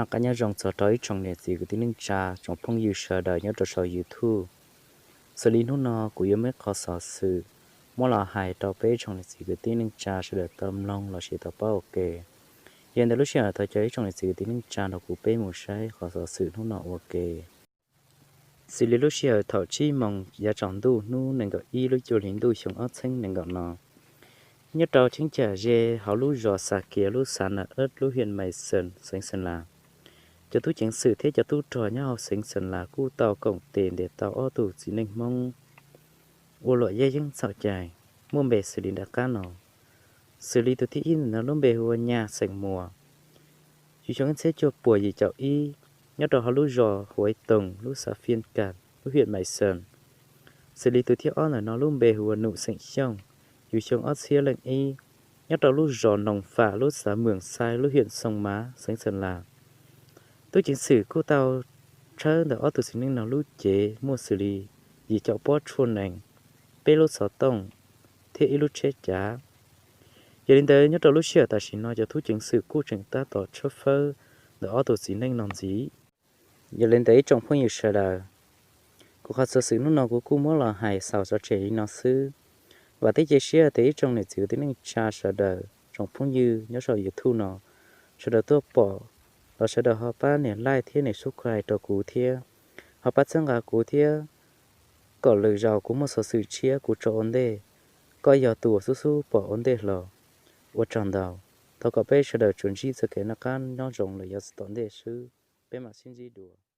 Noj qab nyob zoo txog rau ib tsoom niam txiv kwv tij neej tsa, tsoom phooj ywg sawv daws nyob rau saum YouTube. Xws li hnub no kuv yuav muab qhov xov xwm muab los hais rau peb tsoom niam txiv kwv tij neej tsa sawv daws tau mloog los sis tau paub ua ke. Yog li ntawd lub sij hawm thov caw ib tsoom niam txiv kwv tij neej tsa nrog kuv peb mus saib qhov xov xwm hnub no ua ke. Xws li lub sij hawm thaum tsib moos yav tsaus ntuj hnub nees nkaum ib lub cuaj hli ntuj xyoo ob txhiab nees nkaum no, nyob rau cheeb tsam ze hauv lub zos Xa Kiav lub xav Na Ab lub hiam Mais Xees xeev Xeem Las, cov tub ceev xwm thiab cov tub rog nyob hauv xeev Xeem Las kuj tau koom tes ntes tau ob tug txiv neej Hmoob ua luam yaj yeeb txhaum cai, muaj npe xws li nram qab no. Xws li tus thib ib ntawm no lub npe hu ua Nyaj xeem Muas, yug xyoo ib txhiab cuaj puas yim caum ib, nyob rau hauv lub zos Huav Toos lub xav Fiaj Kas lub hiam Mais Xees. Xws li tus thib ob ntawm no lub npe hu ua Num xeem Xyooj, yug xyoo ob txhiab leej ib, nyob rau lub zos Noos Fam lub xav Mws Xais lub hiam Xoo Mav xeev Xeem Las. Tub ceev xwm kuj tau tshawb ntawm ob tug txiv neej no lub cev muaj xws li yim caum pob tshuaj nees, peb lub xov tooj thiab ib lub tsheb cav. Yog li ntawd nyob rau lub sij hawm tam sim no cov tub ceev xwm kuj tseem tab tom tshawb fawb ntawm ob tug txiv neej no ntxiv. Yog li ntawd ib tsoom phooj ywg sawv daws, kuv qhov xov xwm hnub no kuv kuj muab los hais xaus tso tseg li no xwb. Vam thiab cia siab tias ib tsoom niam txiv kwv tij neej tsa sawv daws, tsoom phooj ywg nyob saum YouTube no, sawv daws tuaj pom los sawv daws ho pab nias like thiab nias subscribe rau kuv thiab, ho pab txhawb nqa kuv thiab, kom lwm zaus kuv muaj xov xwm tshiab kuv tso ua ntej, koj yog tus uas xub xub pom ua ntej hlo. Ua tsaug ntau, thov kom peb sawv daws tsuas ntsib txoj kev noj qab nyob zoo lawm yav tom ntej xwb, peb mam sib ntsib dua.